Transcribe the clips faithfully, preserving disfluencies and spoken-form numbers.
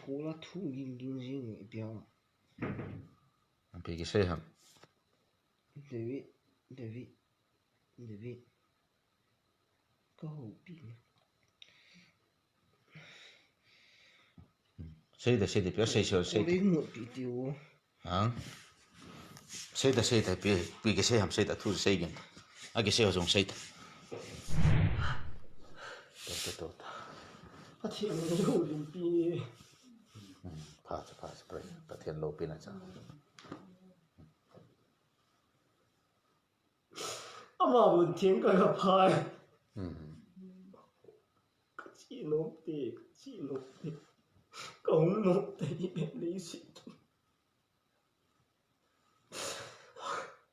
Pula thu ging ging jing i pia. Ipi kisei ham? David, David, David. Ka houpi. Sei da, sei da, pia sei, sei, sei. Ore mu pi ti u. Hang. Sei da, sei da, pi, pi kisei ham, sei da, thu sei gin. A kisei ho jong sei da. To, to, to, to. Pathen in eiho limpi. Hmm, pha cha, pha cha, pray. Pathen loupina cha. Ama bun theng ka ga phai. Hmm. Ka chi nom te, ka chi nom te. Ka hung nom te, i be leiset.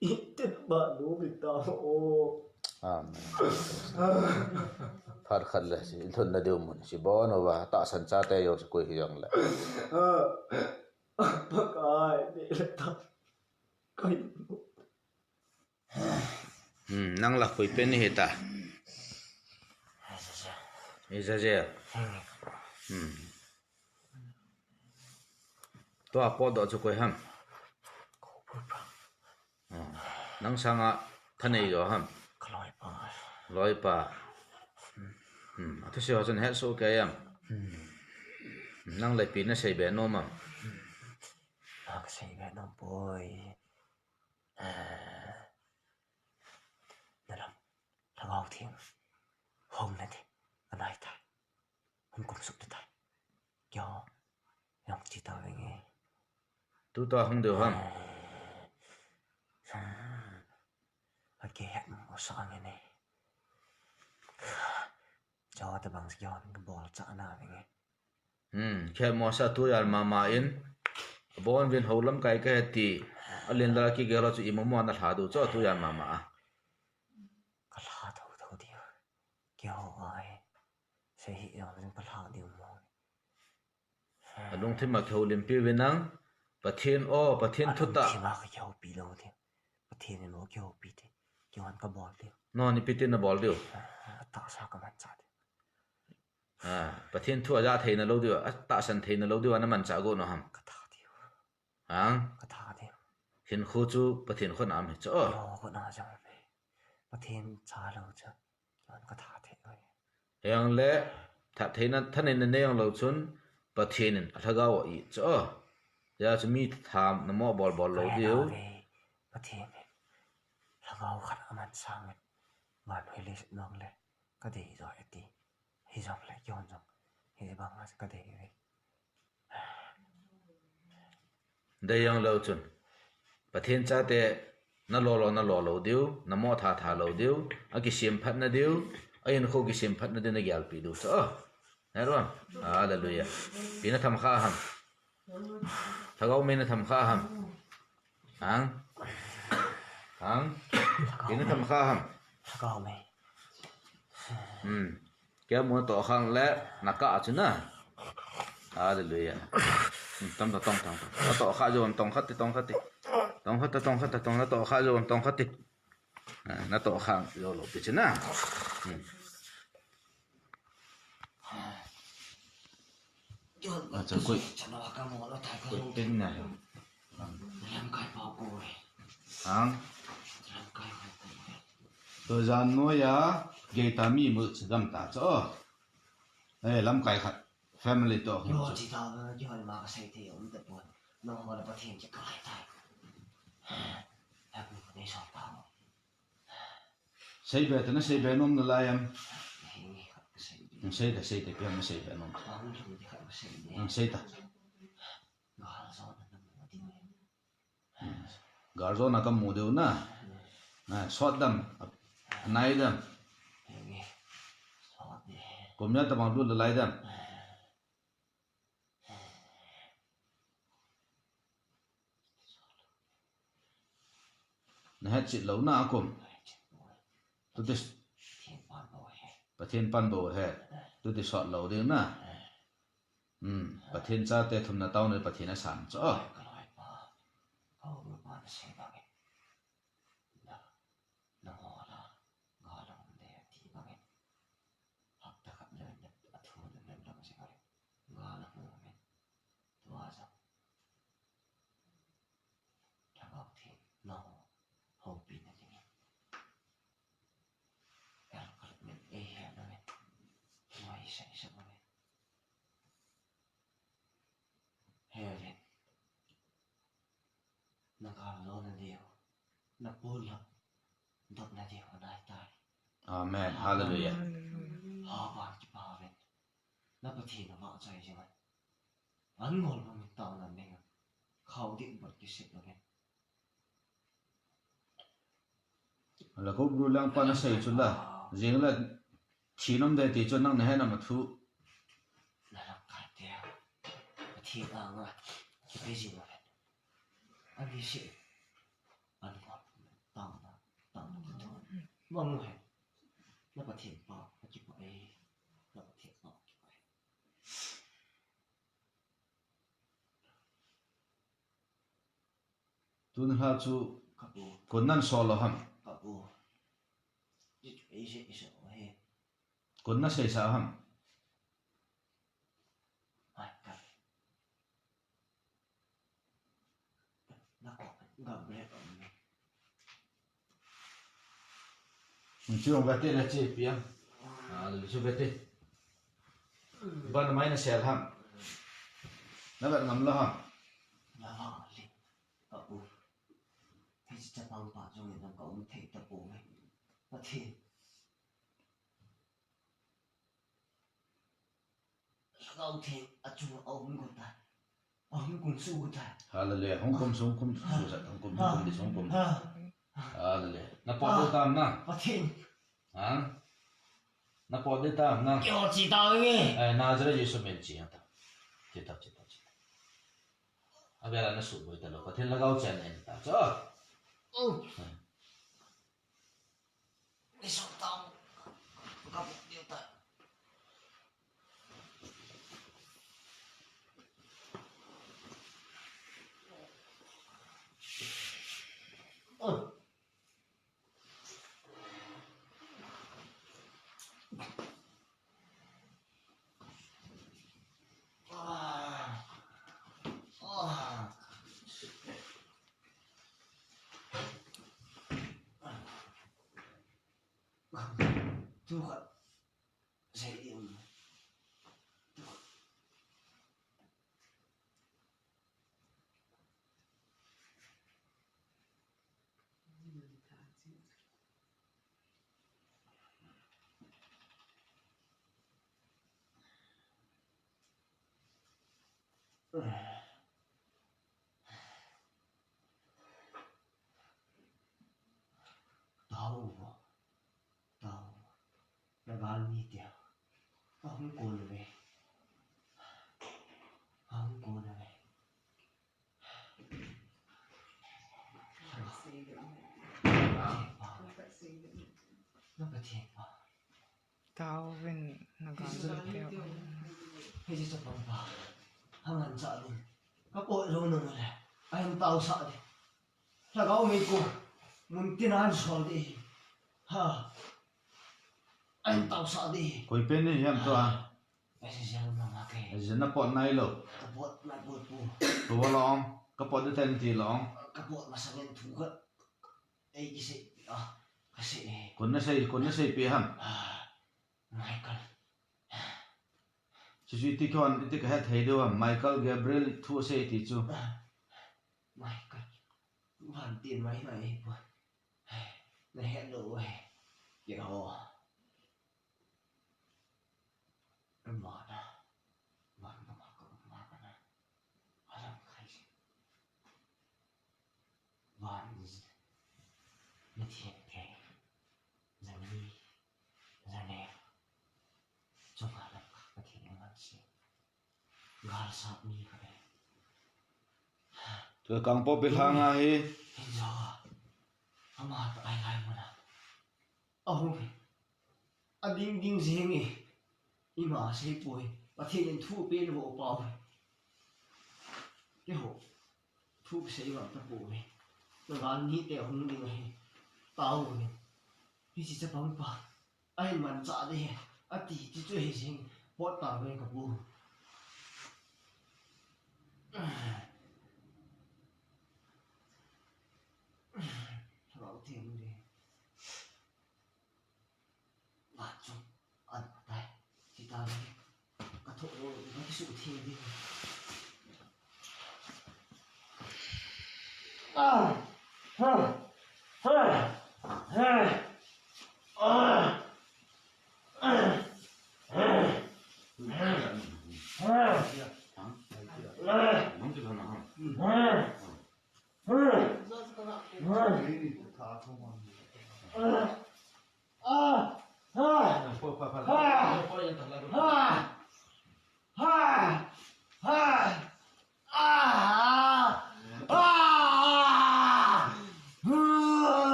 Iten ba nu bi ta o. Amen. Phat khat le si lhun na diu mun si bon uva tahsan chate jong si koi hi jong le. Pakai ne le ta. Kai nu. Hmm, nang la koi pen hi ta. Izazel. Hmm. Tua potdoh chu koi ham? Oh. Nang sanga thanei jo ham? Ka loipa. Loipa. Hmm. Athusei ho chun het soh kei em? Hmm. Nang le ipi na sei be nom am? Hmm. Ka sei be nom poi. Eh. Na lam. Lhagao Theng. Hung na di. Anai tai. Hung kum suk tai. Kio. Yang chi ta ve nge. Tu ta hung deu ham? Hmm. Ake het mo sa nge ne. Cho ta bang kio ka bol cha na ve nge. Hmm, khe mo sa tu yan mama in. Bon vin ho lam kai ka he ti. Alin la ki gelo chu i mo mo na lha du cho tu yan mama a. Ka lha tho tho di. Kio ai. Sei hi jong ka lha di mo. A lungthim a kihoulimpi uvin nang, Pathen o, Pathen thutah. A lungthim a ka kihoupi lou te. Pathen in mo kihoupi te. Kihon ka bol te. Non ipi tin na bol diu? A, tahsa ka mancha te. A, Pathen thu a ja theina lou diu, a tahsan theina lou diu, a na mancha go no ham? Ka tha diu. Hang? Ka tha diu. Hinkho chu Pathen khut a um hi chu. Yo, khut a jong um hi. Pathen cha lou chu. Ka tha thei oi. Hijongle, tha theina, thaneina nei jong lou chun, Pathen in a lhagao a i cho. Hijeh chun mi tham na mo bol bol lou diu. Pathen in lhagao khat a man sang in, van hoi le sit nong le, ka dei jo e ti. Hijongle, kihon jong, hibang a ka dei ve. Dei jong lou chun. Pathen chate na lo lo, na lo lou diu, na mo tha tha lou diu, a kisem phat na diu, a hinkho kisem phat na diu na gelpi diu. So, oh. Hallelujah. Ipi na tham kha ham? Lhagao mei na tham kha ham? Hang? Hang? Ipi na tham kha ham? Lhagao mei. Hmm. Kei a mu na toh khang le na kah chu na. Hallelujah. Hmm, tam ta tong tong tong. Na toh kha jo tong khat ti, tong khat ti. Tong khat ta tong khat ta tong, na toh kha jo tong khat ti. Ah, na toh khang jo lou pi chu na. Hmm. Acha koi. Koi pen na. Lamkai pa ko e. Hang. Lamkai pa ko e. To jan noiya, gei ta mi mu chu gam ta chu. Eh, lamkai khat. Family to. Yo, chi ta ba, yo, ma ka sei te, um, ta pon. No, ma la Pathen ki kai tai. Hak ni ko nei so ta. Sei be ta na sei be nom na lai am. Hei, ka sei be. Sei ta, sei ta, pia ma sei be nom. Ka hung thum di ka sei be. Sei ta. Gal jo na na mu di. Hmm. Gal jo na ka mu diu na. Na, sot dam. Nai dam. Kum ya ta bang lut lai dam. Na het chit lou na a kum. Tu ti s-, Pathen pan bou he. Tu ti sot lou ding na. Hmm, Pathen chate thum na tao na Pathen a san cho. Sei sa uve. Heaven. Na gal lona diu, na pulak dopna diu anai tai. Amen. Hallelujah. Hallelujah. Haba kipa ven. Na Pathen na vahchoi jing a. An ngol ma min tao na ning a. Khau dik bot kisip lo ven. La ko bru lang pa na sei chu la. Jing la thi nom de ti chu nang na he na ma thu. Na lak kai te. Pathen anga kipe jing a. Ani se. An ko. Tang na. Tang na tu. Mang he. Na Pathen pa. Akipa e. Na Pathen pa. Akipa e. Tun ha chu Ka pu. Kun nan sol lo ham. Ka pu. Ji chu ei se ei se o he. Kun na sei sa ham. Ai ka. Na ko ga bre ko. Chu vete na che piang. Ah, lu chu vete. Ban mai na sel ham. Na vet ngam lo ham. Na va li. Ka u. Hiche chapang pa jong in ka um thei ta pouve. Pathen. Lhagao Theng achunga ahung got tai. Ahung kumsuh got tai. Hallelujah. Hung kumsuh, hung kumsuh, hung kum, hung kum, hung kum. Hallelujah. Na pot ding tam na. Pathen. Ha? Na pot ding tam na. Keiho chi tau nge. Eh, Nazareth Jesu min chi ta. Chi ta, chi ta, chi ta. Abela na suboi ta lou. Pathen Lhagao chen en ta. Cho. Oh. Eh. Ni song tau. Ka buk diu ta. Oh. Tao, tao. Na gal ni te. Ahung kon ve. Ahung kon ve. Taovin na gal ni te. Hiche chapang pa. Hang an cha ni. Ka po lo na le. Ahin taosah de. Lhagao mei ko, mun tina an sol ding. Ha. Ahin taosah ding. Koi pen ni hiam tua? Ai, si siang na ma ke. Ai, si na pot nai lou. Ka pot nai pot pu. Tua long, ka pot ding ten ti long. Ka pot masang in thu ka. Ei, kisei, ah, ka sei e. Kon na sei, kon na sei pe ham. Ah, Michael. Chuchu iti kon, iti ka het thei diu ham. Michael Gabriel thu sei ti chu. Ah, Michael. Van tin mai mai pu. Na het lou e. Keiho. Van a. Van a ma ka ma ka na. Alam khai se. Van is. Mithiam ke. Jani. Jani. Chunga lam ka Pathen ngan se. Gal sat mi kha e. Tua Kangpokpi lhang a hi. Hin jo. Ama ta ai lai mana. Ahung. Ading ding jing e. Ima sei poi. Pathen in thu pe lou pau. Keiho. Thu sei vang ta poi. Na gal ni te hung ding ahi. Tao ni. Hiche chapang pa. Ahin manchah ding ahi, ati, ti chu hi jing, pot ta ve ka pu. Lhagao Theng ding. Van chu, an tai, ti ta ve.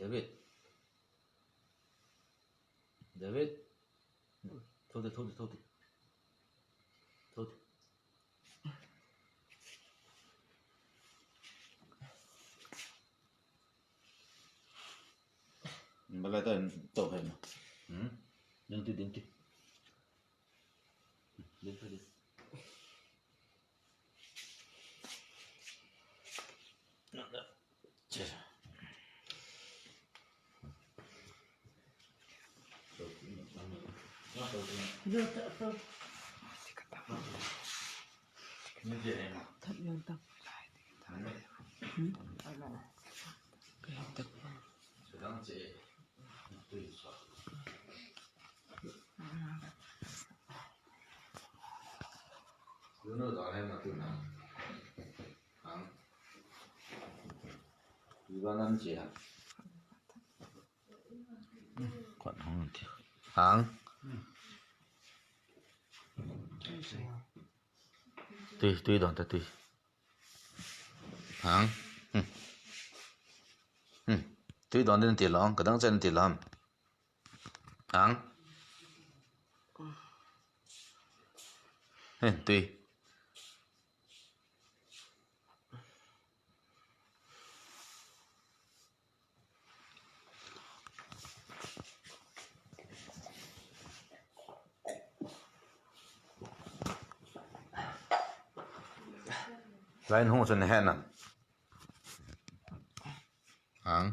David. David. Thou te, thou te, thou te. Thou te. Balai ta to hai na. Hmm? Ding ti, ding ti. Ding ti, ding. Hang. Tui, tui don ta tui. Hang. Hmm. Hmm. Tui don din ti long, kadang chen ti lam. Hang. Heh, tui. Lai hung chun he nam. Ang.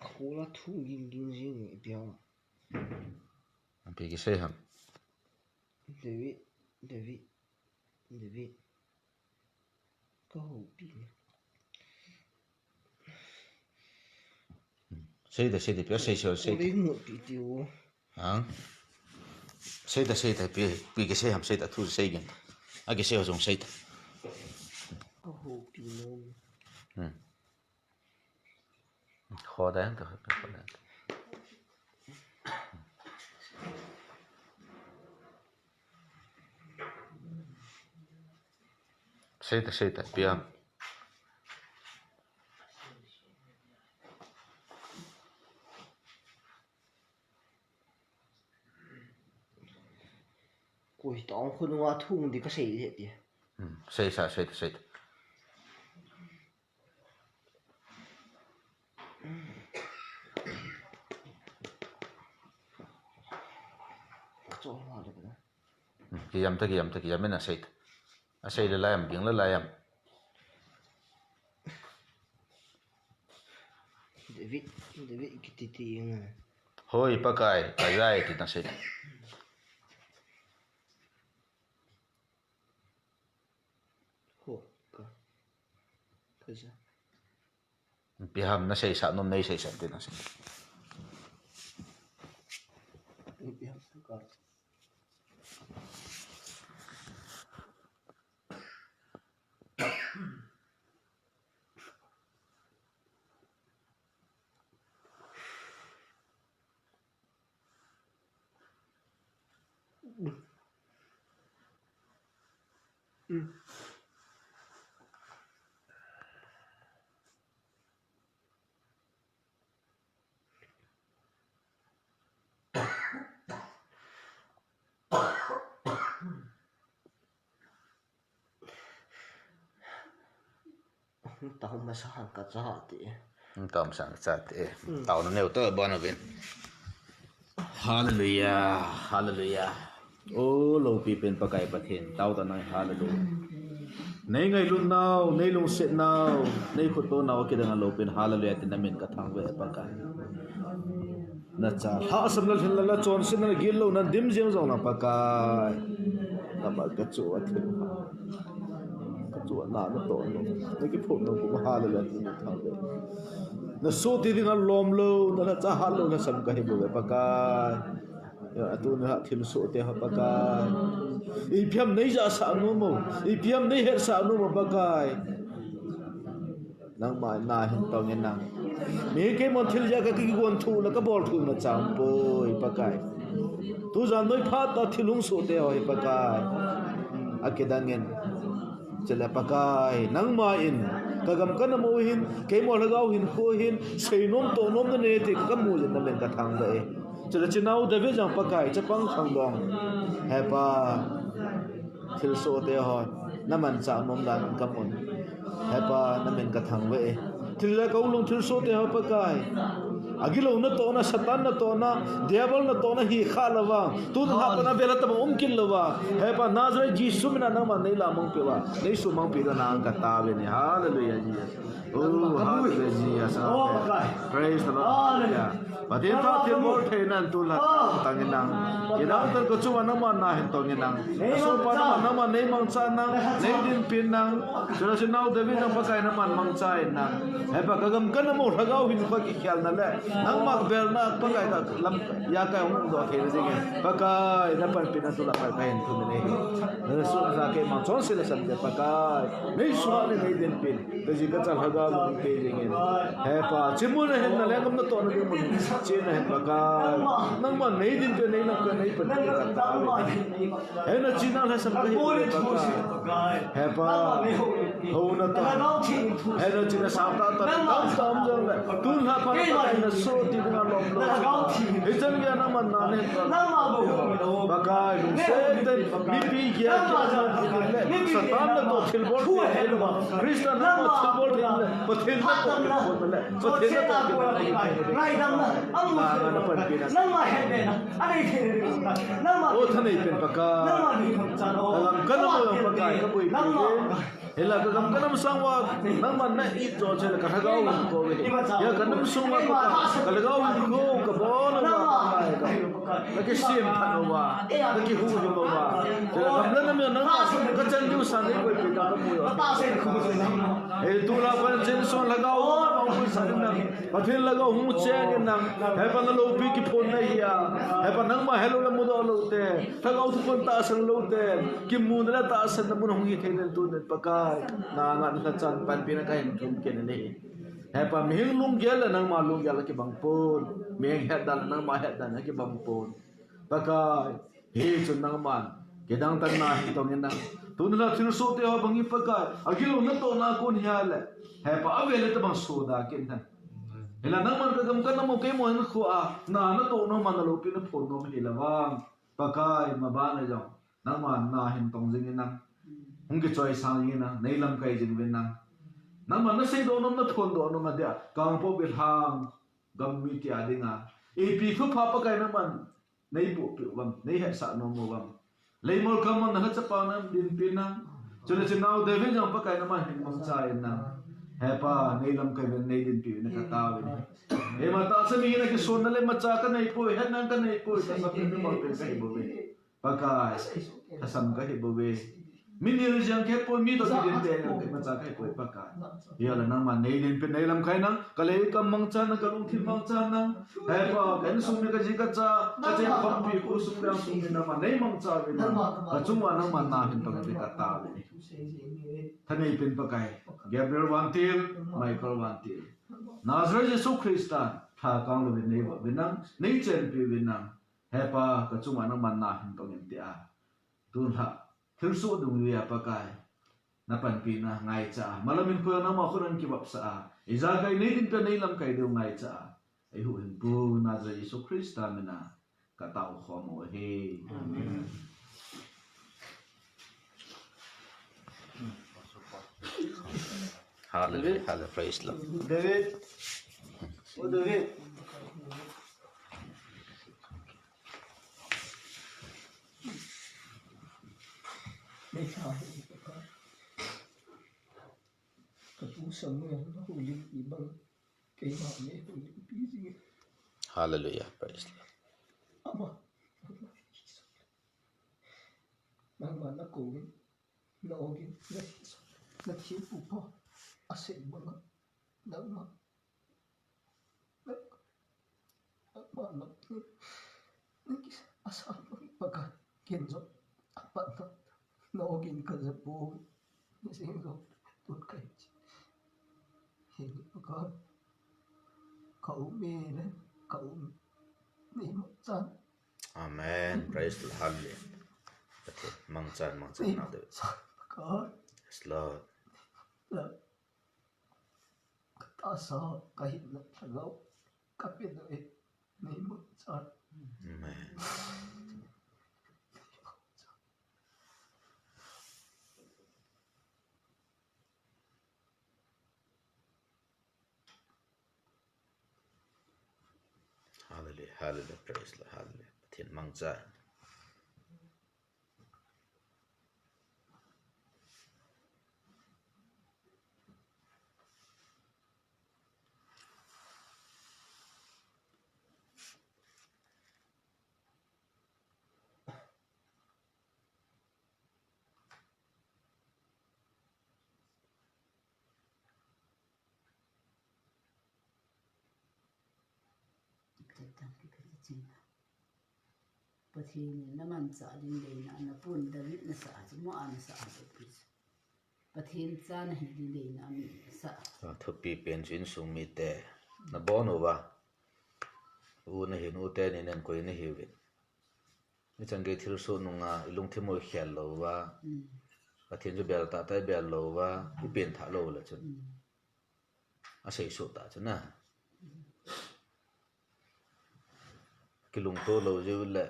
Khula thu ging ging jing i pia. Ang pi kisei ham. David, David, David. Ka houpi. Sei da, sei da, pia sei, sei, sei. Ore mu pi ti o. Ang. Sei da, sei da, pi, pi kisei ham, sei da, thu sei gin. A kisei ho jong sei da. Ka houpi no. Hmm. Kho da, to, kho da. Sei ta, sei ta, pia. Koi tong khun wa thung di ka sei le ti. Hmm, sei sa, sei ta, sei ta. Ka chol ma le ka. Hmm, kiyam ta, kiyam ta, kiyam in a sei ta. A sei le lai am, ging le lai am. David, David kiti ti nga. Hoi, Pakai, a jai ti na sei. Ho, ka. Ka ja. Ipi ham na seisah nom, nei seisah te na sei. Ipi ham ka. Tahum masa han ka cha ti. Tahum sang cha ti. Tauna neu to bon uvin. Hallelujah, hallelujah. O loupi pen Pakai Pathen, tao ta nai, hallelujah. Nei ngailut nau, nei lungset nau, nei khut to nau kidang a loupi in, hallelujah, tin na min ka thangvah e Pakai. Na cha lhasam na lhin na la chonset na gil lou na dim jeng jong na Pakai. Na mal ka chu a thil. Ka chu a na na to no. Na kiphong na kum, hallelujah, tin na thangvah e. Na soh ti ding a lom lou, na la cha hat lou, lhasam ka hi bou e Pakai. Ya, atu na thil soh te ho Pakai. Ipi ham nei ja sah nom mo. Ipi ham nei het sah nom mo Pakai. Nangma na hin tong in nang. Mi kei mon thil ja ka ki gon thu la ka bol thu na cham poi Pakai. Tu jan noi phat ta thil hung soh te ho hi Pakai. A kidang in. Chule Pakai, nangma in, ka gam ka nam u hin, kei mo lhagao hin, khu hin, sei nom to nom na nei ti ka mu jin na min ka thangvah e. Chule chinau David jong Pakai, chapang khangdong. He Pa, thil soh te ho, na manchah nom dan ka mun. He Pa, na min ka thangvah e. Thil le ka u lung thil soh te ho Pakai. Agilou na to na, Satan na to na, Devil na to na hi kha lou vang. Tu na ha pa na vela ta um kin lou va. He Pa Nazareth Jesu mina nangma nei la mang pe va. Nei su mang pe la nang ka ta ve ni. Hallelujah, Jesus. Oh, hallelujah, Jesus. Praise the Lord. Hallelujah. Pathen tha thil bol thei nan tu la tang in nang. Kidang tan ko chu nangma na hin tong in nang. Aso pa nangma, nangma nei mangcha nang, nei dinpi nang. Chule chinau David nang Pakai nangma mangcha in nang. He Pa ka gam ka nam u lhagao hin pa ki khial na le. Nangma belna Pakai ka lam ya ka hung do thei na ding e. Pakai na panpi na tu la Pakai hin thum nei. Na su na kei mang chonse la sam te Pakai. Nei su nei dinpi. Ka ji ka cha lhagao mun pe jing in. He Pa, chi mun a hin na leng gam na to na ding mun. Chi na hin Pakai. Nangma nei dinpi nei lam ka nei panpi ka ta. He na chi na lhasam ka hi Pakai. He Pa, ho na ta. He na chi na sa ta ta. Tam tam jong le. Tun ha pa na Pakai na so ti na lom lom. Hi chan ya nangma na ne. Pakai lungset ten. Mipi kia kia na ti le. Satan na to thil bol thei le. Christian na to thil bol thei le. Pathen na to thil bol le. Pathen na to thil bol le. Ngaidam na. Amu na na panpi na. Nangma het na. Anei thei na. Nangma. O thanei pen Pakai. Nangma ni kham chan o. Ka gam ka nam u Pakai ka boi. Nangma. Hila ka gam ka nam sang uva, nangma na it jo chele ka lhagao hin ko ve. Ya ka nam sung uva ko ka, ka lhagao hin ko, ka bol uva, ka, ka kisem phat uva, ka kihuhhing uva. Chele gam le nam ya nangma, ka chan diu san nei koi pe ka ka mu yo. He tu la pa chen sung lhagao, ma u san nam. Pathen lhagao hung cheng in nang. He Pa na loupi kiphon na hi a. He Pa nangma helou le mudoh lou te. Lhagao thuphon tahsan lou te. Kimu na le tahsan na mun hung hi thei nen tu nen Pakai. Na nga na chan panpi na ka hin thum ken nei. He Pa mihing lunggel le nangma lunggel le kibang pon. Mihing het dan le nangma het dan le kibang pon. Pakai. Hichun nangman. Kidang tan na hin tong in nang. Tun la thil soh te ho bang hi Pakai. Agilou na to na kon hi a le. He Pa ave le ta bang so da ken nang. Hila nangman ka gam ka nam u kei mo hin khu a, na na to nom a na loupi na phon nom hi la vang. Pakai ma ba na jong. Nangman na hin tong jing in nang. Hung kichoi sang jing in nang. Nei lamkai jing uvin nang. Nangman na sei do nom na phon do nom a dia. Kang po bil hang. Gam mi ti a ding a. Ipi thu pha Pakai nangman. Nei pu pi u vang. Nei hetsah nom u vang. Leimol ka man na ha chapa na dinpi na. Chule chinau David jong Pakai nangman hin mangcha in na. He Pa, nei lamkai uvin, nei dinpi uvin ka ta uvin. He ma ta sa mi na kison na le ma cha ka nei poi, het nang ka nei poi, ta sa mi ni mal pen ka hi bou ve. Pakai, ta sam ka hi bou ve. Mi ni ri jang ke poi, mi to ki din te nang ke ma cha ka hi poi Pakai. Hia la nangman nei dinpi nei lamkai nang, ka lei ka mangcha nang, ka lungthim mangcha nang. He Pa, ka insung mi ka ji ka cha, ka che khompi khu sung dang sung mi nangman nei mangcha ve nang. Ka chunga nangman na hin tong ve ka ta ve. Thanei pen Pakai. Gabriel vantil, Michael vantil. Nazareth Jesu Christa, tha kang lou ve nei va ve nang, nei chenpi ve nang. He Pa, ka chunga nangman na hin tong in ti a. Tun la, thil soh dung ve a Pakai. Na panpi na ngaicha a. Malam in ko nangma khut a kivapsa a. Ijakai nei dinpi nei lamkai diu ngaicha a. Eihuhhingpu Nazareth Jesu Christa mina ka tao khom u ahi. Amen. Hallelujah, hallelujah, praise the Lord. David. Oh, David. Hallelujah, praise the Lord. Nangma na kou in, na ogin, na, na thempu pa, asei banga, nangma, na, nangma na, na kisa, asa, Pakai, ken jong, apat na, na ogin ka ja poi, na sing jong, tun kai chi. Hini Pakai, ka um e le, ka um, nei mangchan. Amen. Praise the Lord. Hallelujah. Pathen mangchan, mangchan na de. Yes, Lord. Ka tahsa, ka hinna, ka lhagao, ka pe doh e. Nei mangchan. Amen. Hallelujah, hallelujah, praise the Lord, hallelujah. Pathen mangcha. Pathen in na manchah ding deina, na pun David na sah chu mo a na sah a chu pi chu. Pathen cha na hi ding deina mi na sah. A thupi pen chu insung mite na bon uva. U na hin u te ni nen koi na hi uvin. Ichan gei thilsoh nunga, i lungthim u i khel lou uva. Mm. Pathen chu bel tah tah i bel lou uva, i pen thah lou le chun. Mm. A seisoh tah chu na. Mm. Kilungto lou jeh u le,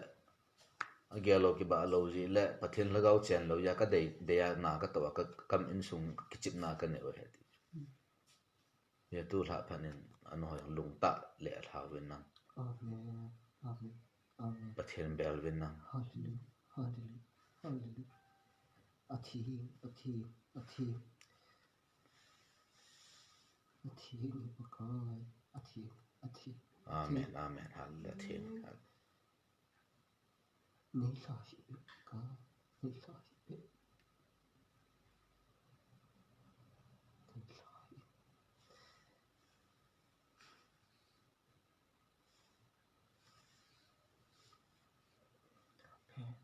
a gel lou kibah lou jeh le, Pathen lhagao chen lou jeh a ka dei, dei a na ka toh a ka kam insung kichepna ka nei u ahi ti. Mm. Hia tu lha phat in, a nu hoi lungtah le a lhau vin nang. Amen. Amen. Amen. Pathen bel vin nang. Hallelujah. Hallelujah. Hallelujah. Athi, athi, athi. Athi ni Pakai. Athi, athi. Amen. Amen. Hallelujah. Athi. Nei lha hih beh ka, nei lha hih beh. Nei lha hih. Amen.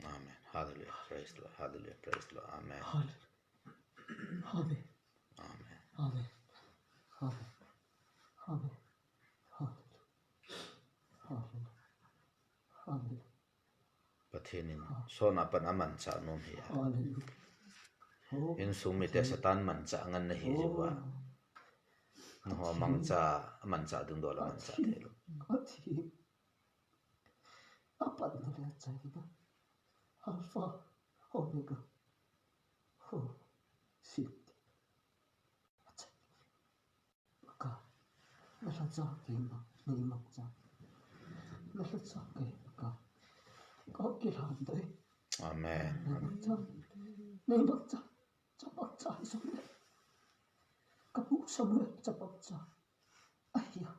Amen. Amen. Hallelujah. Praise the Lord. Hallelujah. Praise the Lord. Amen. Hallelujah. Amen. Amen. Amen. Amen. Amen. Hallelujah. Hallelujah. Hallelujah. Pathen in sona pan a manchah nom hi a. Hallelujah. Oh, insung mite Pathen. Satan manchah ngen na hi jeh uva. Oh. Nangho Pathen. Manchah, a manchah ding dol a manchah Pathen. Thei lou. Pathen. Apat na le achaina. Alpha, Omega. Oh, shit. Pakai, na lhacha keima, nei mangcha. Na lhacha kei, Pakai. Ka kilhan dei. Amen. Nei mangcha. Nei mangcha. Chapang cha hi sum le. Ka pu Samuel chapang cha. Ahia.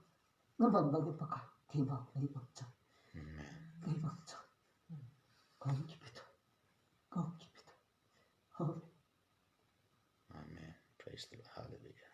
Na man bang in Pakai. Kei vang nei mangcha. Amen. Nei mangcha. Ka hung kipe ta. Ka hung kipe ta. Amen. Amen. Praise the Lord. Hallelujah.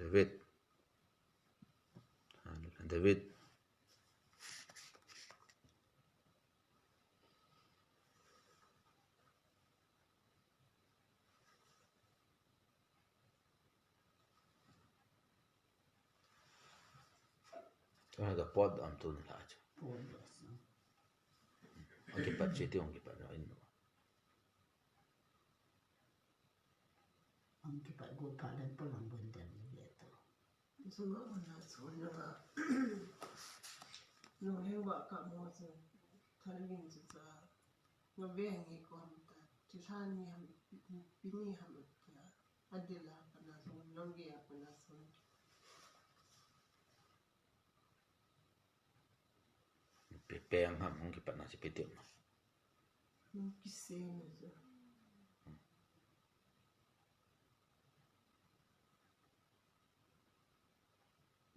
David. David. Ka pot am tu ni la chu. Pot lo sa. Ang kipat chi ti ang kipat na in. Ang kipat go pa len pa lang bun den ni le to. Zuma mana zuna ba. Nung heng ba ka mo zun. Thalin zuza. Nga ve ngi ko ham ta. Chilhan ni ham. Pini ham ta. Adila kana zun. Nang ge kana zun. Pe, pe ang ham hong kipatna si pe ti ma. Nung kise na zun.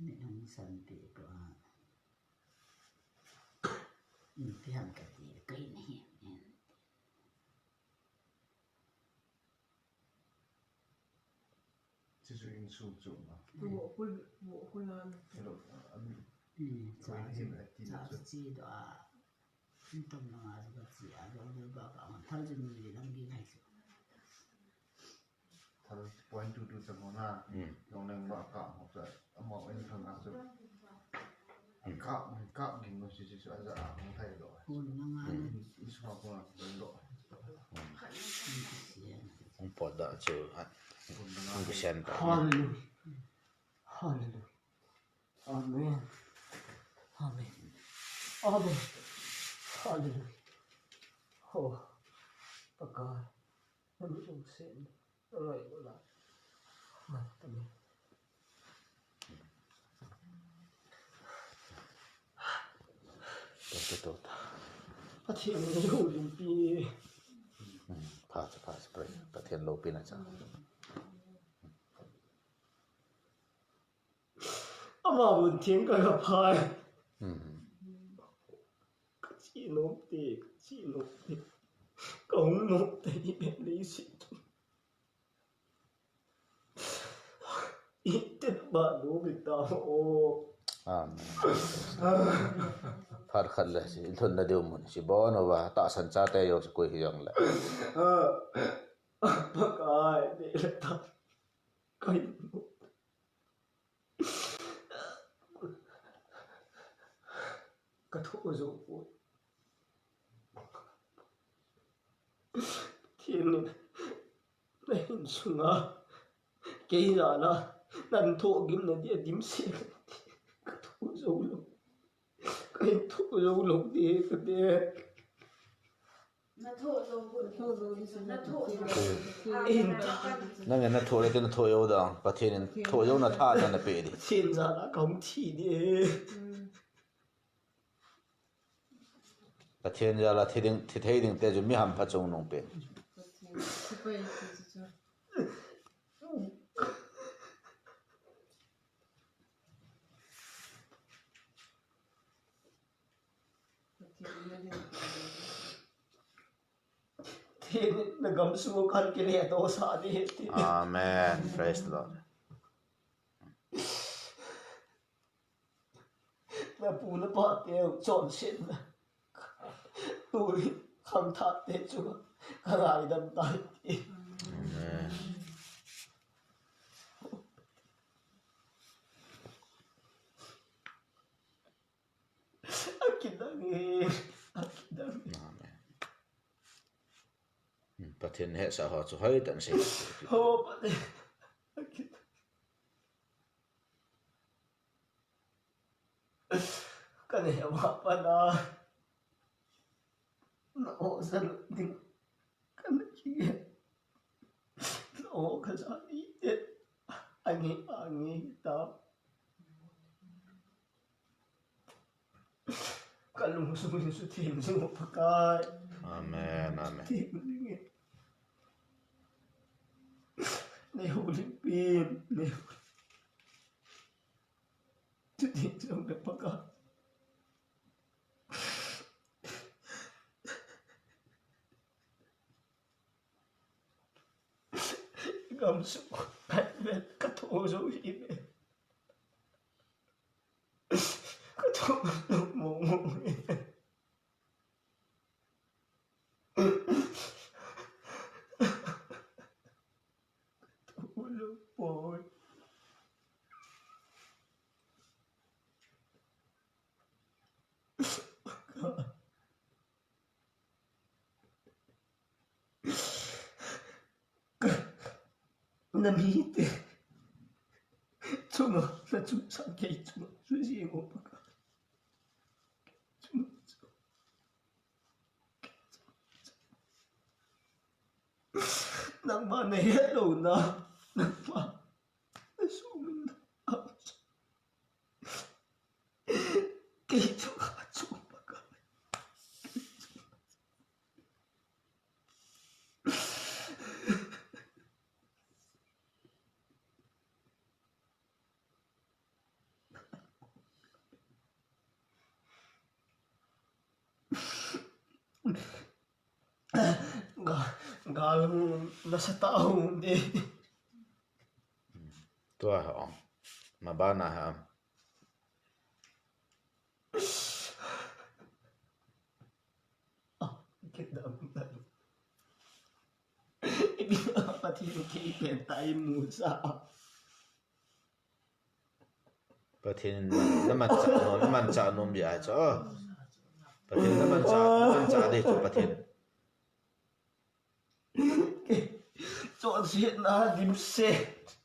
Ni nung san pe ko a. Ni pe ham ka ti kai ni. Jesu in su chu ma. Wo kul, wo kul an. Hello, ami. Hmm, cha, cha, cha, chi do a. Ni tom na nga cha chi a do do ba ka ang thal jin ni lang gi ngai chu. Thal point two two cha mo na. Hmm. Long leng ba ka mo cha. Amo in thal na chu. Kap, kap ging no si si su aja a hong thai lo. Hon na nga. Isu ha ko na lo. Hong pot da chu. Hong kisen ta. Hallelujah. Hallelujah. Amen. Amen. Amen. Hallelujah. Oh, Pakai. Nanu sen. Alright, wala. Amen. Pathian in lungpi. Hmm, pha cha, pha cha, pray. Pathian loupina cha. Ama bun theng ka la phai. Hmm. Ka chi nom te, ka chi nom te. Ka hung nom te, i be le si. Iten ba nu mi ta o. Amen. Phat khat le si, lhun na diu mun si bon o va, tahsan chate jong si koi hi jong le. Pakai, ne le ta. Kai. Ka thoh jou poi. Pathen in na hin sunga kei jal a nan thoh gim na dia dimset. Ka thoh jou lou. Ka hin thoh jou lou ti ka ti. Nang na thoh le na thoh jou ding. Pathen in thoh jouna tha na na pe di. Pathen jal a ka hung thi di. Pathen jal a thi ding, thi thei ding te chu mi hampha chungnung pen. Pathen in na gam sung kan kile to sa di. Amen. Praise the Lord. Na pu na pa te chonset na. Tui khangthah te chu ka ngaidam tai ti. Amen. Akidang e, akidang e. Amen. Hmm, Pathen hetsah ho chu hoitah in sei. Ho, Pathen. Akidang. Ka neh uva pat a na o sa lut ding ka na kigel. Na o ka sa ding te. Ange, ange ta. Ka lungsung in suthem jing o Pakai. Amen, amen. Suthem jing e. Nei houlim pen, nei houlim. Chuti chang le Pakai. Gam sung, ka vet ka Ozou hi me. Ka thou lou mong mong hi me. Ka thou lou poi. Ka, ka, na mite chunga, na chunga sa kei chunga, su si ngo pa ka. Chunga, chunga. Nangma na het lou na, nangma na sumin na. Kei chu kha chu pa ka. Ga, gal hung nasa tah hung di. Tua ha om. Mabana ha om. Ah, kidam dam. Ipi Pathen kei pen tai musa. Pathen na manchah nom, na manchah nom dia chu. Pathen na manchah, na manchah ding chu Pathen. Chonsetna dimset.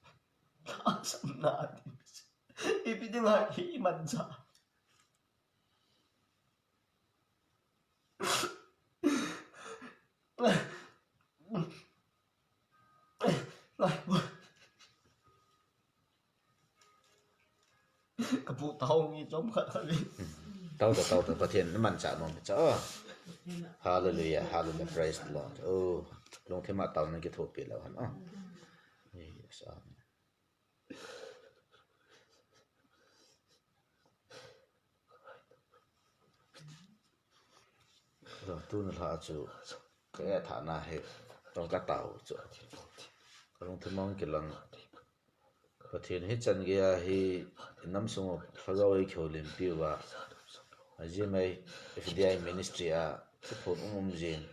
Tahsanna dimset. Ipi dinga hi manchah. Ka pu tao ngi chom khat khat ni. Tao ta, tao ta, Pathen na manchah nom cha. Hallelujah, hallelujah, praise the Lord. Oh, lungthim a taona kithopi lou hen. Oh. Yes, amen. Tuna lha chu ka e thana hi, tong ka tao chu. Ka lungthim a kilang. Pathen hi chan gei a hi, i nam sung u Lhagao ei kihoulimpi uva. A G M A F D I ministry a, thuphon um um jing.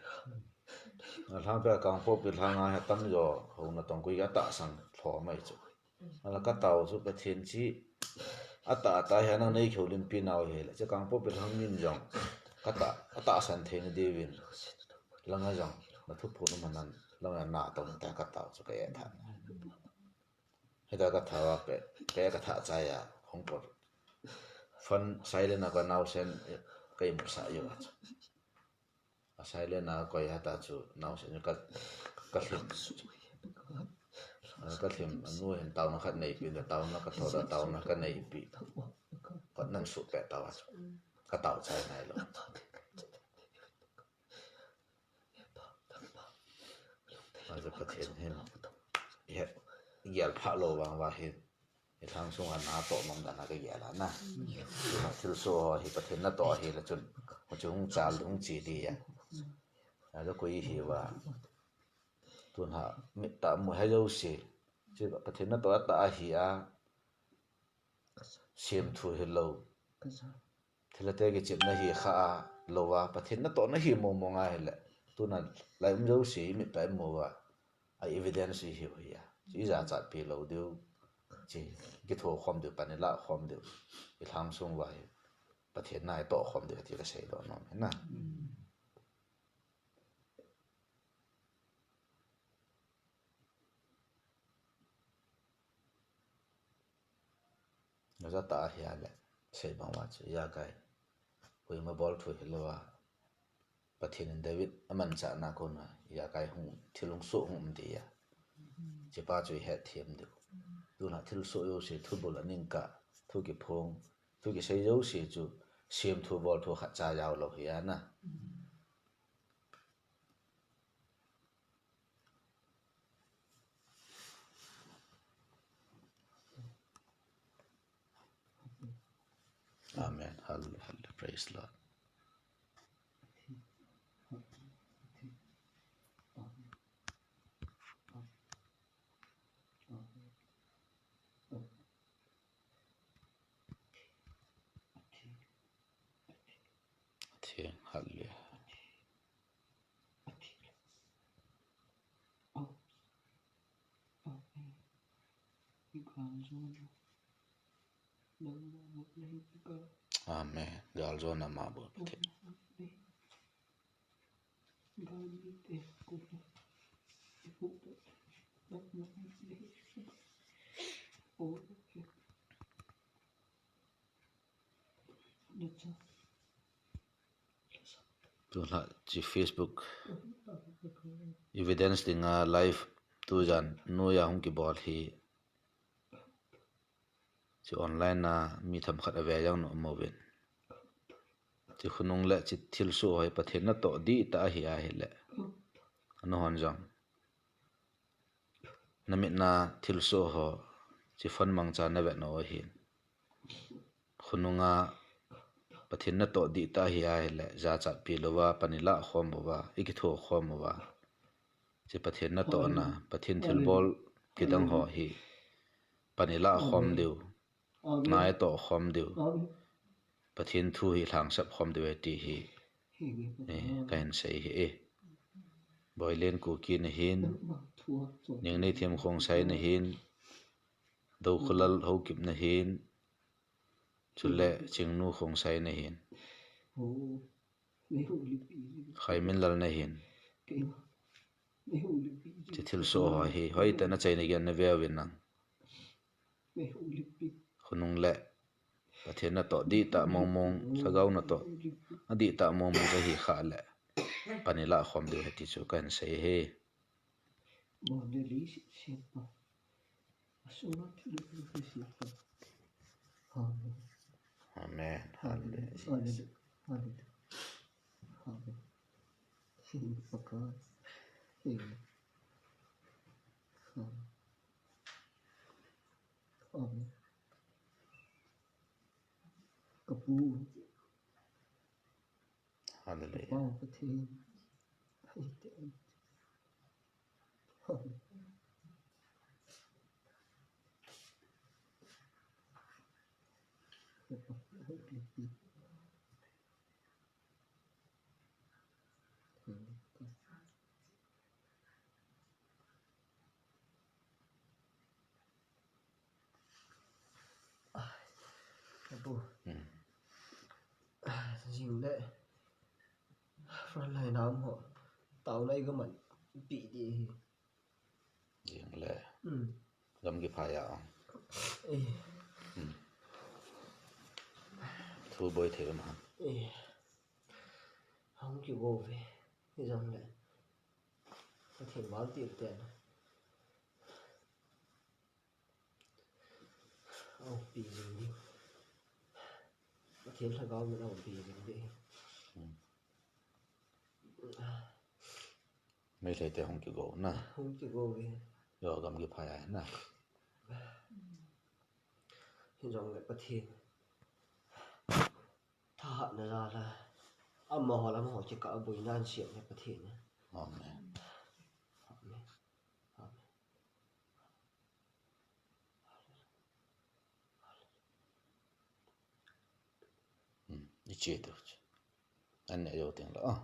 A lhang pia Kangpokpi lhang a hi atam jo, houna tong koi a tahsan lhom mai chu. Ala ka tao chu Pathen chi, atah atah hi nang nei kihoulimpi nau hi le, chu Kangpokpi lhang min jong, ka tah, atahsan thei na diuvin. Langa jong, na thuphon um anan, langa na tong ta ka tao chu ka e thana. Hita ka tha a pe, pe ka tha chai a, hung por. Phone silent a ka naosen, ka imu sa yo a chu. A silent a koi hita chu naosen ka, ka lhim. A, ka lhim, anu hin taona khat neipi, na taona ka thot a, taona ka neipi. Ka nan su pe tao a chu. Ka tao chai nai lou. Aja Pathen hin, i he, i gel pha lou vang uva hin, i lhang sung a na toh nom dan a ka gel a na. Thilsoh ho hi Pathen natoh hi le chun, hu chu hung chal, hung chi di a. Aja koi hi uva. Tun ha, mit tah mu ha jouse. Chi Pathen natoh a tah ahi a. Semthu hilou. Thilha te kichepna hi kha a lou a, Pathen natoh na hi mong mong a hile. Tuna lai um jouse i mit a i mu uva, a evidence i hiu hi a. Chu i jachat pi lou diu. Chu kitho khom diu, pan i la khom diu. I lhang sung uva hi Pathen na i toh khom diu ti ka seidoh nom hi na. Naja tah ahi a le, sei bang uva chu, ijakai, koima bol thu hilou a, Pathen in David amanchah na kona, ijakai hung, thil hung soh hung um di a. Chupa chu i het them diu. Tuna thilsoh jouse, thubul aning kah, thu kiphong, thu kisei jouse chu, semthu bol thu khat cha jao lou hi a na. Amen. Hallelujah. Hallelujah. Praise the Lord. Pathen, hallelujah. Amen. Galjona mabol Pathen. Tulha chi Facebook evidence dinga live tujan noiya hung kibol hi. Chi online a mi themkhat ave jong na um uvin. Chi khonung le chi thilsoh ho hi Pathen natoh dihtah ahi ahile, nahon jong namit na thilsoh ho chi phone mangcha navet nau ahin. Khonunga Pathen natoh dihtah ahi ahile, jachatpi louva pan ilah khom uva, ikitho khom uva, chi Pathen natohna, Pathen thilbol kidang ho hi pan ilah khom diu, na itoh khom diu, Pathen thu hi lhangsap khom diu ahi ti hi, eh, kahin sei hi e. Boilen Kuki nahin, Ningneithem Khongsai nahin, Doukholal Haokip nahin, chule Chingnu Khongsai nahin, Khaiminlal nahin. Chi thilsoh ho hi hoitah in achaina gei in nave uvin lang. Khonung le Pathen natoh dihtah mongmong, lhagao natoh adihtah mongmong kahi khah le, pan ilah khom diu ahi ti chu kahin sei hi. Amen. Hallelujah. Hallelujah. Hallelujah. Amen. Hallelujah. Apu. Hmm. Jing le frontline a um ho taona i gaman pi di hi. Jing le. Hmm. Gam kiphai a. Eh. Hmm. Thu boi thei ma. Eh. Hung kigo ve. Jong le. Pathen val tir te na. Aumpi jing ding. Pathen lhagao min aumpi jing ding. Hmm. Meitei te hung kigo na. Hung kigo ve. Yo gam kiphai a na. Hijongle Pathen thahatna jal a amaho le amaho kikah a boina ahin sem le Pathen. Amen. Amen. Amen. Hmm, i che tu. An ne yo teng la. Ah.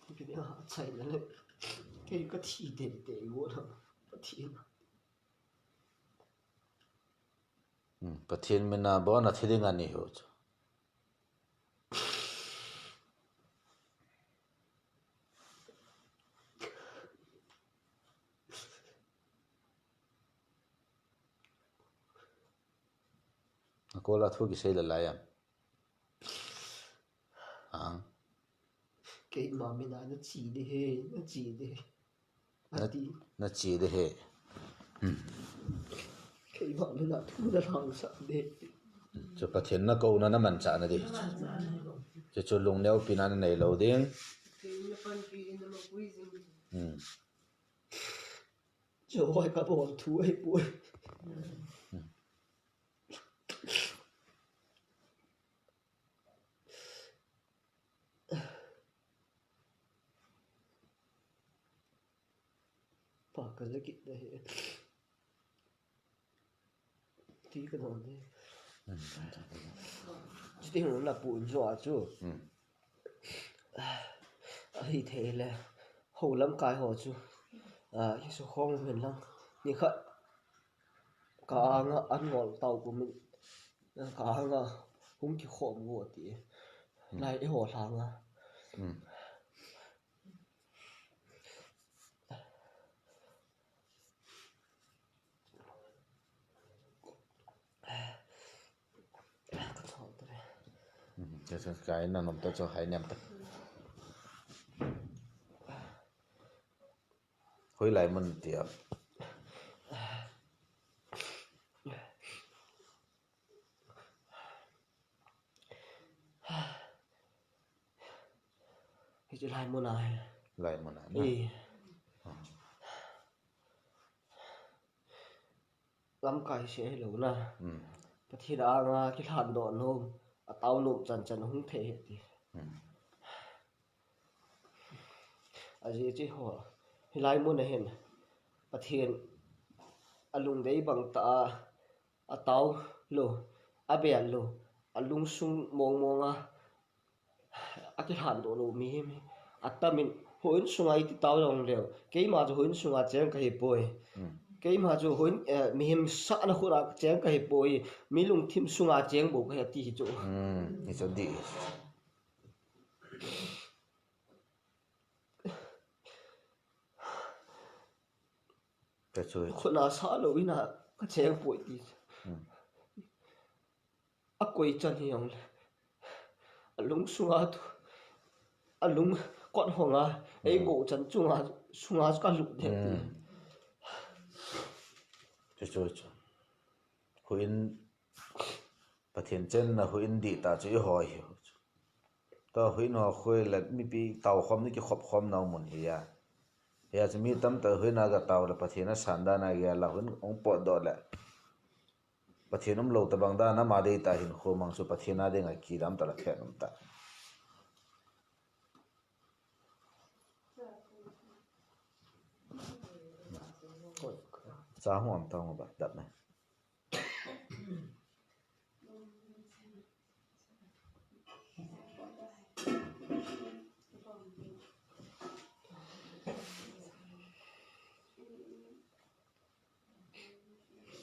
Pathen a chai na le. Kei ka thi te te i wo na. Pathen. Hmm, Pathen mina bon a thi ding ani ho chu. Akola thu kisei le lai am. Ang. Keima mina na chi de he, na chi de. Na, ati. Na chi de he. Hmm. Keima mina thu na lhangsap de. Chu Pathen na kouna na manchah na di. Chu chu lungneo pina na nei lou ding. Hmm. Chu hoi ka bol thu ahi poi. Hmm. Ka jakit na hi. Ti ka don de. Hmm. Chuti hung na pu in zo a chu. Hmm. Ahi thei le. Ho lamkai ho chu. A, ki su khong hin lang. Ni kha. Ka anga an ngol tau ku min. Ka anga hung ki khom go ti. Hmm. Lai e ho langa. Hmm. Ka chon ta le. Hmm, ka chon ka ina nom ta cho hai niam ta. Hoilai mun tia. Hichu lai mun a hi. Lai mun a na. I. Ah. Lamkai se hilou na. Hmm. Pathen anga kilhan doh nom, atao nom chan chan hung thei hi ti. Hmm. Ajeh chu ho, hilai mun a hin, Pathen alungdei bang tah a, atao lou, abel lou, alungsung mong mong a, akilhan doh lou mihem hi atam in, houin sunga iti tao jong leu, keima chu houin sunga cheng kahi poi. Hmm. Keima chu houin, eh, mihem sahna khut a cheng kahi poi, mi lungthim sunga cheng bou kahi ati hi chu. Hmm, hichu di. Ka chu. Khut a sah lou in a ka cheng poi ti. Hmm. Akoi chan hi jong le. Alung sunga tu. Alung kot hong a. Ei, hmm, ko chan chunga, sunga ka lut de ti. Hmm. Chu chu chu. Houin Pathen chenna houin dih tah chu i hoi hi. Tua houin ho khoi le mipi tao khom ni kikhop khom nau mun hi a. Hia chu mi tamtah houin a ga tao le Pathen a san dan a gel a houin hung potdoh le. Pathen umlou tabang dan a ama dei tah hinkho mang chu Pathen a ding a kidam tah le phet um tah. Cha hung am tang ba dap ne.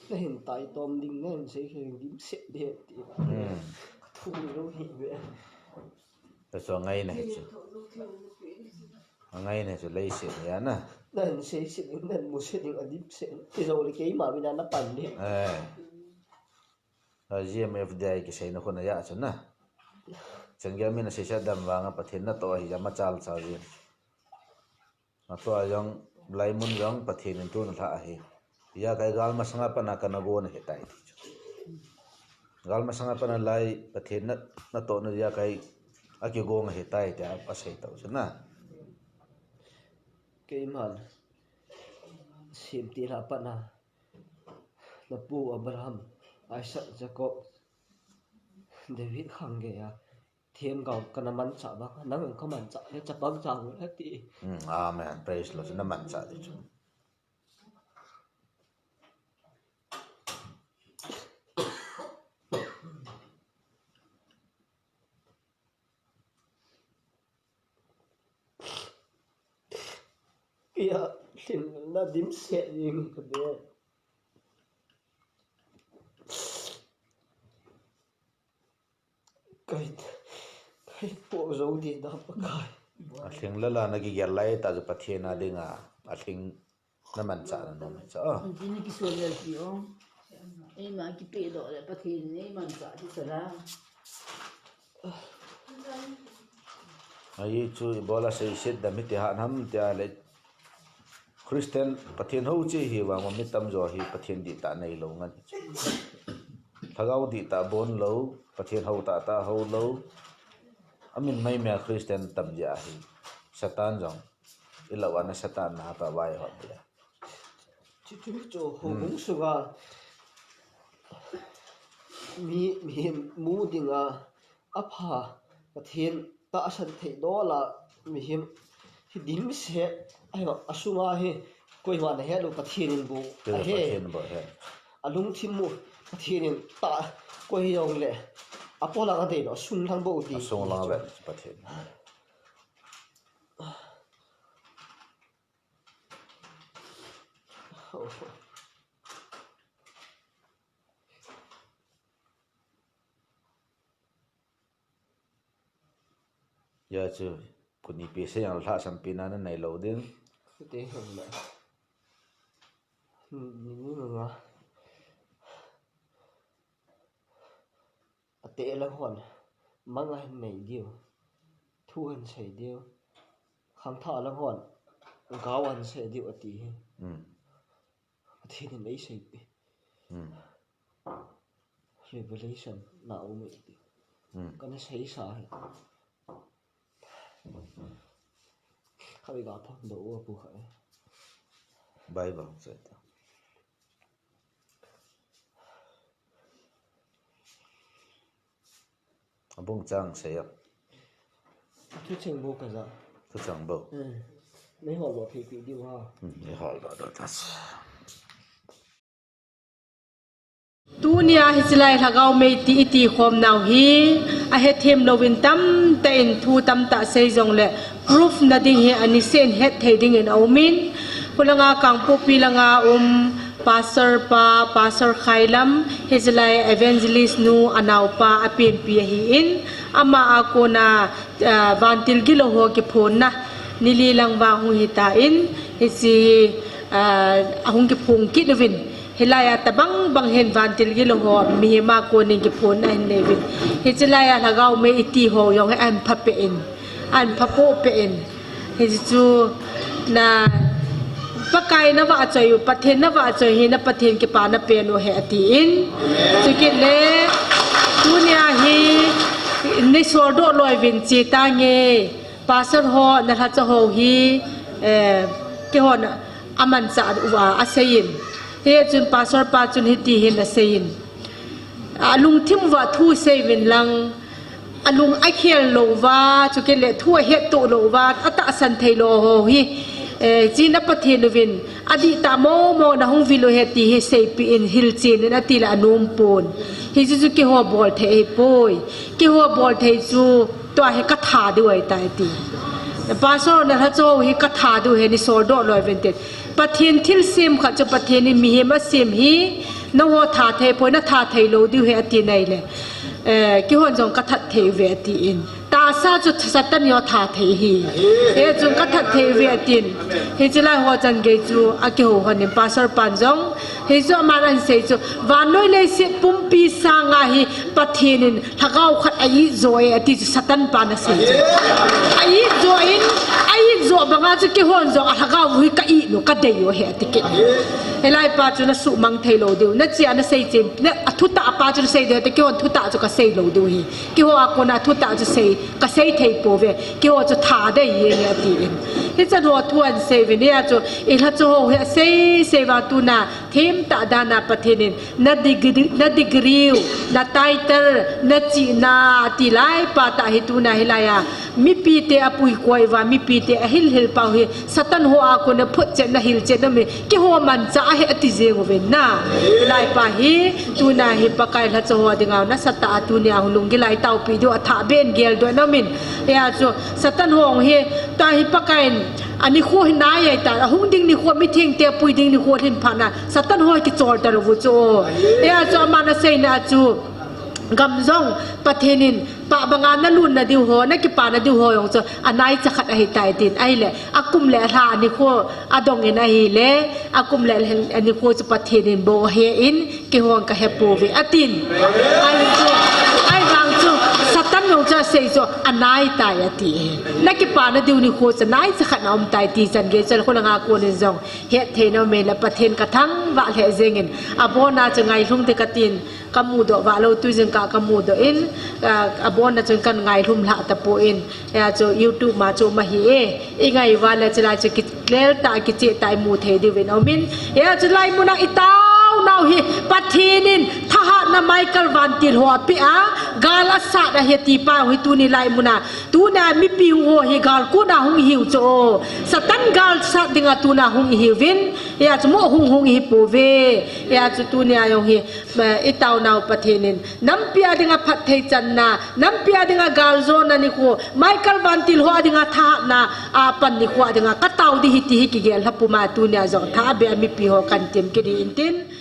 Na hin taitom ding, na hin sei ding dimset ding ti. Hmm. Ka thu lou hi ve. Ka chu angai na hi chu. Angai na hi chu leiset hi a na. Na hin seiset ding, na hin muset ding adimset. Ti jou le keima mina na pan ding. Eh. A G M F D I kiseina khun a ya chu na. Changel min a seisa dam vang a Pathen natoh ahi a machal chal jin. Atua jong, lai mun jong Pathen in tun alhah ahi. Ijakai gal masanga pat a kana go na hitai ti chu. Gal masanga pat a lai Pathen na, natoh na ijakai akigong ahitai tia asei tau chu na. Keiman semtil a pat a, na pu Abraham, Isaac, Jacob, David khang gei a, themgao kana manchah vang, nang jong ka manchah le chapang chang le ti. Hmm, amen. Praise Lord. Na manchah ti chu. Kei a lhin na dimset ding ka be. Kai, kai po jou ding da Pakai. A lhing lala na kigel lai tah chu Pathen a ding a, a lhing na manchah na nom hi chu. Jini kisol lel pi o. Eima kipe doh le Pathen in eimanchah ti sala. Ahi chu ibola seiset dam hiti ham tia le. Christian Pathen hou cheh hi vang mi tamjo hi Pathen dihtah neilou ngan hi chu. Lhagao dihtah bonlou, Pathen hou tahtah houlou. Amin maimai a Christian tam jeh ahi. Satan jong. Ilah uva na Satan na hata vai hot dia. Chuchu chu houbung sunga mi, mihem mu dinga apha Pathen tahsan thei dola mihem hi dimset ahi, asunga hi Koi vana he lo Pathen in bu. Koi ahe. Pathen bu ahe. Alungthim mu Pathen in ta koi jong le. Apolang adei lo, asunglang bu ti. Asunglang ve Pathen. Ya chu, kuni pi se yang lha sampi na na nei lo ding. Te hong le. Ni ni ma nga. Ate lang hon. Manga hin nei diu. Thu han sei diu. Khangtha lang hon. Gao han sei diu ati hi. Hmm. Pathen in ei seipi. Hmm. Revelation na um e ti. Hmm. Kana seisa hi. Khavi ga phang do u pu kha. Bible se ta. Abung chang sei a. Thucheng bo kaja. Thucheng bo. Eh. Nei hol bo phi pi diu ha. Hmm, nei hol bo do ta. Tunia hiche lai Lhagao mei ti iti khom nau hi, ahethem louvin tamtah in thu tamtah sei jongle, proof na ding hi ani sen het thei dingin aumin, khulanga Kangpokpi langa um, Pastor pa, Pastor Khailam, hiche lai evangelist nu, anaupa, apenpi ahin, ama a kona, ah, vantil gilou ho kiphonna, nili lang vang hung hitan, hiche, ah, ahung kiphong kit uvin, hilai a tabang bang hin vantil gilou ho, mihem a konin kiphonna ahin nei uvin. Hiche lai a Lhagao mei iti ho, jong hi ahin pha peh in, ahin pha poh peh in. Hichu na Pakai na vahchoi u, Pathen na vahchoi hi na Pathen kipana pen u ahi atin. Chukit le, tunia hi nei soldoh loi uvin che tange, Pastor ho, na lhacha ho hi, eh, keihon amanchah uva aseiyin. Hichun Pastor pa chun hiti hin aseiyin. Alungthim uva thu sei uvin lang, alung akhel louva, chukit le thu ahettoh louva, atahsan thei lou ho hi, eh, china Pathen uvin, adih tah momo nahung vil u ahi ti hi seipeh in hilchen in ati le anom pon. Hichu chu keiho bol thei ahipoi. Keiho bol thei chu tua hi katha diu ahitai ati. Pastor na lhacha ho hi katha diu ahi, nei soldoh loi uvin tin. Pathen thilsem khat chu Pathen in mihem asem hi, nangho thathei poi, natha thei lou diu ahi ati nai le. Eh, keihon jong kathat thei uve atin. Tahsa chu Satan in atha thei ahi. Hichun kathat thei uve atin. Hiche lai ho chan gei chu akihou lhonin Pastor pan jong. Hichu aman ahin sei chu, vannoi leiset pumpi sanga hi Pathen in Lhagao khat a-it jo e, ati chu Satan pan asei chu. A-it jo in, a-it jo banga chu keihon jong a Lhagao hi ka-it u, kadei u ahi ati kit. Hilai pa chu nasuhmang thei lou diu. Nachea nasei chen, na, athutah pa chu nasei diu, te keihon thutah chu kasei lou diu ahi. Keiho a kona thutah chu sei, kasei thei pouve. Keiho chu tha dei jeng e atin. Hichan ho thu ahin sei uvin, hia chu, i lhacha ho hi asei, sei vang tuna, Themtah dana Pathen in na degree, na degree u, na title, na chihna, ati lai pa tah hi tuna hilai a. Mipite apuikoi uva, mipite ahil hil pau hi, Satan ho a kona photchetna hilchetna mi, keiho manchah ahi ati jeng uvin na. Hilai pa hi, tuna hi Pakai lhacha ho dinga, nasatah a tunia hung lunggil a i taopi diu athah beh in geldoh in aumin. Hia chu, Satan ho hi, tua hi Pakai in, Anikho hi nai ahitai, ahung ding nikho mithengte apui ding nikho lhin phat na, Satan ho kichol talou u chu. Hia chu aman aseina chu, gam jong, Pathen in, pah banga nalunna diu ho, nakipana diu ho jong chu, anaicha khat ahitai tin, ahile, akum le alha anikho, adong in ahile, akum le alha anikho chu Pathen in bou ahe in, Keihon kahepouve, atin. Ahi chu, ahivang chu, Satan jong chu asei chu, anaitai ati. Nakipana diu nikho chu, naicha khat na umtai ti chan gei chu, khulanga konin jong, hetthei nom in la Pathen kathangvah lheh jengin. Abona chu ngailhung te katin, kamudoh vah lou, tuijin ka kamudoh in, ah, abona chun kan ngailhum lhah tapon. Hia chu YouTube ma chu um ahi e. I ngai uva le chulai chu kiklel tah, kicheh tah imu thei diuvin aumin. Hia chulai muna i taonau hi Pathen in tha Thahatna Michael vantil ho apeh a, gal asat ahi tipa hi tuni lai muna. Tunia mipi ho hi gal kona hung ihiu chu o. Satan gal sat dinga tuna hung ihiuvin. Hia chu mo hung hung ihi pouve. Hia chu tunia jong hi, eh, itaonau Pathen in nampi a dinga phatthei channa, nampi a dinga galjona nikho, Michael vantil ho a dinga thahatna, a pan nikho a dinga katao ding ahi ti hi kigel lha puma tunia jong tha abeh a mipi ho kahin tem kit intin.